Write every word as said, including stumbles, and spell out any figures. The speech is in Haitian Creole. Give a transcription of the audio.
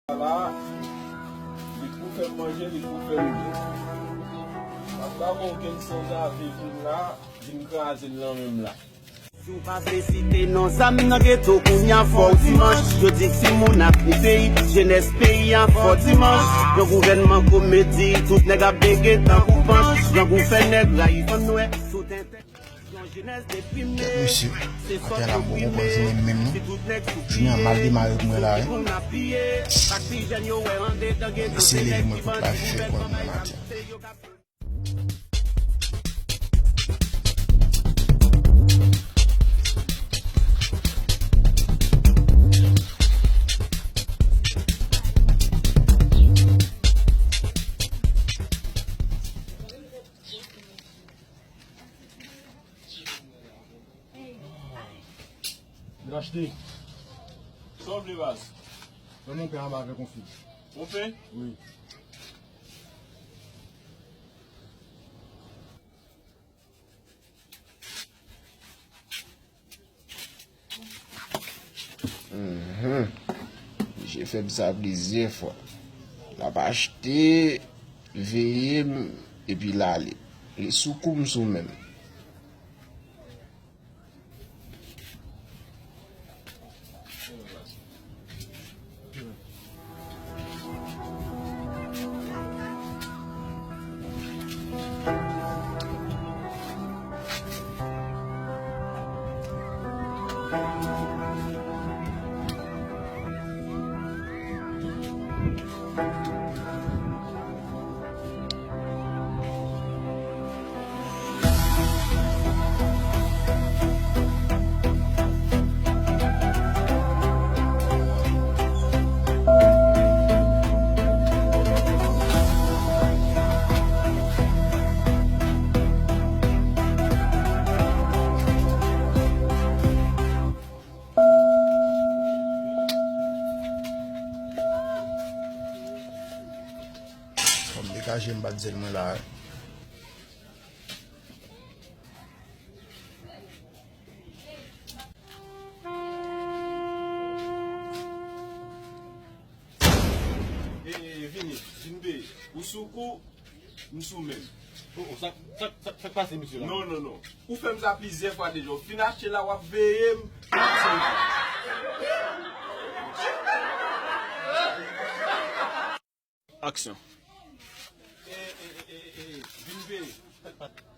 La, li pou fè m manje, li pou fè m bwè. M ap ba mwen okenn sanzave vin la, vin kraze l nan men m la. Si w pa vle site non zam nan geto, kounye a fò w dimanch. Yo di timoun ap ni peyi, jenès peyi a fò dimanch. Yon gouvènman komedi, tout nèg ap bege tankou panch. Grangou fè nèg rayi fanm nwè, tout entè. Kèt mesye, atè la m poko konn jounen menm non. Jounen an mal demare pou mwen la wi. Mesye leve mwen kont la fè kò mwen maten. Rachte. Sa w vle baz? Ban m yon pen anba avèk yon fig. Yon pen? Wi. Mhm. Misye fè m sa plizyè fwa. L ap achte, veye m, epi l ale. Li sou kou m sou men m. Fò m degaje m bat zèl mwen la. E, e, vini, vin veye. Ou sou kou, m sou men m. Oh, oh, sa, sa, sa, sa k pase, mesye la? Non, non, non. Ou fè m sa plizyè fwa deja. Ou fin achte la, w ap veye m. Aksyon. E, e, e, e, e, vin veye.